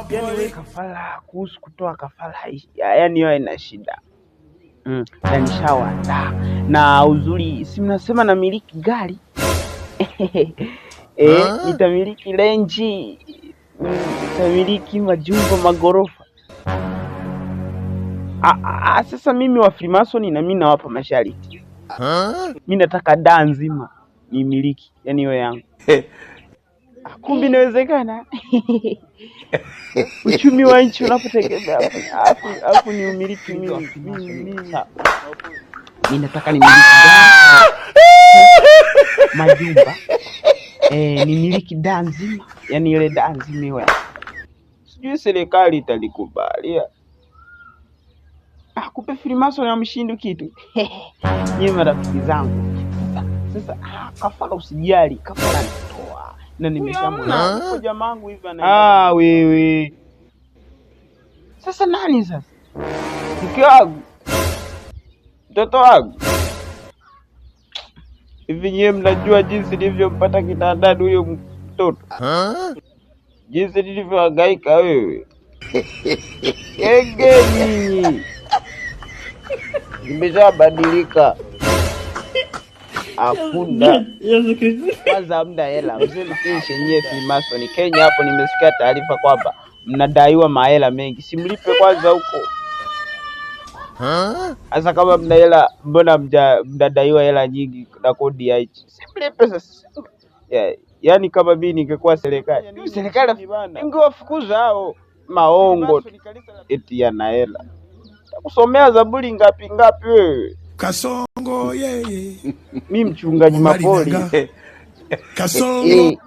Yani wewe kafara, kuhusu kutoa kafara, yani hiyo haina shida. Na nishawaandaa na uzuri, si mnasema namiliki gari nitamiliki renji, nitamiliki majumba magorofa. Sasa mimi wa Freemason na mimi nawapa masharti. Mimi nataka daa nzima nimiliki, yani hiyo yangu. Kumbe inawezekana. Uchumi wa nchi unapotegemea afu ni umiliki mimi mimi. Mimi nataka nimiliki gari, majumba, nimiliki daa nzima, yani ile daa nzima iwe. Sijui serikali italikubalia. Kupe Freemason ya mshindi kitu. Nyie marafiki zangu. Sasa kafara usijali, kafara nitoa. Na nimeshamwona huko jamangu hivi anaenda. Wewe. Sasa nani sasa? Mke wangu. Mtoto wangu. Hivi nyie mnajua jinsi nilivyompata kitandani huyo mtoto? Jinsi nilivyohangaika wewe. Genge nyinyi. Nimeshabadilika. Hakuna. Kwanza hamna hela. Mzee mkiishe nyie Freemason Kenya hapo nimesikia taarifa kwamba mnadaiwa mahela mengi. Simlipe kwanza huko. Sasa kama mna hela, mbona mnadaiwa hela nyingi na kodi ya nchi? Simlipe sasa. Yeah, yani kama mimi ningekuwa serikali, serikali ingewafukuza hao maongo tu. Eti yana hela. Takusomea Zaburi ngapi ngapi wewe? Kasongo yeye. Mimi mchungaji Mapoli. Kasongo.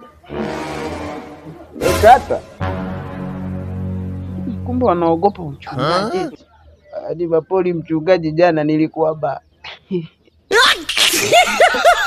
Mekata. Kumbe wanaogopa mchungaji. Hadi Mapoli mchungaji jana nilikuwa ba.